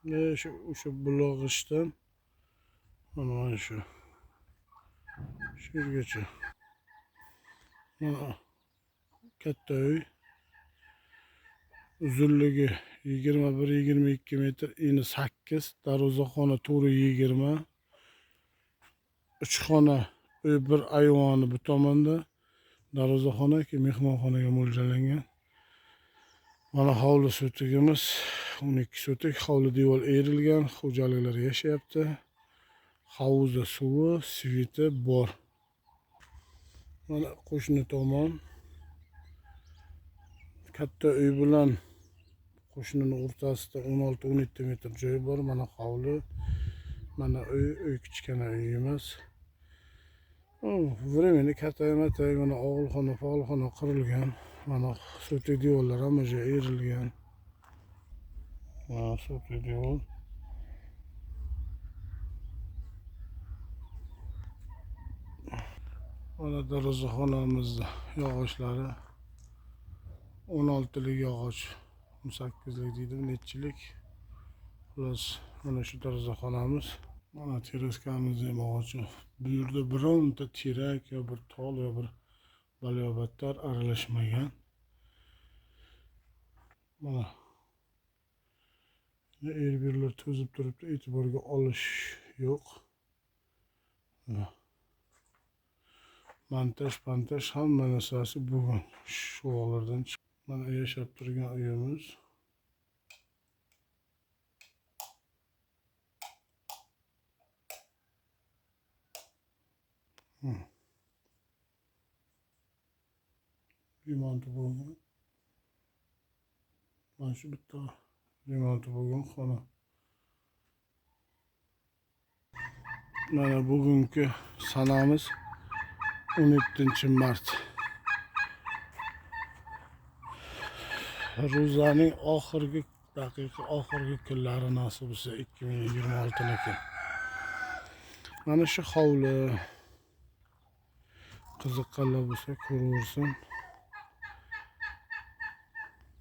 Shu o'sha bulog'ishdan mana shu yergacha. Mana katta uy. Uzunligi 21-22 metr, eni 8, darvozaxona 420. 3 xona uy, bir ayvoni bu tomonda, darvozaxona ki mehmonxonaga mo'ljallangan. Mana hovli sotigimiz 12 sotik, hovli devor erilgan, xo'jaliklar yashayapti. Hovuzda suvi, sveti bor. Mana qo'shni tomon katta uy bilan qo'shnining o'rtasida 16-17 metr joy bor. Mana hovli, mana uy, uy kichkina uy emas. Времени katay-matay, mana og'ilxona, fog'ilxona qurilgan. Mana so'tik devorlar hamma joy erilgan. Mana so'tik devor. Mana darvozaxonamizni yog'ochlari 16lik yog'och, 18lik deydimi, nechilik. Xullas, mana shu darvozaxonamiz. Mana terraskamiz ham yog'ochi. Bu yerda bironta terak yo bir tol yo bir balobatlar aralashmagan. Mana er-berlar to'zib turibdi, e'tiborga olish yo'q. Mana montaj, pantaj hamma narsasi bugun shu bog'lardan chiqdi. Mana yashab turgan uyimiz. Remonti bo'lgan. Mana shu bitta remonti bo'lgan xona. Mana bugungi sanamiz 17 mart. Ro'zaning oxirgi daqiqa, oxirgi kunlari nasib bo'lsa 2026niki. Mana shu hovli. Qiziqqanlar bo'lsa ko'raversin.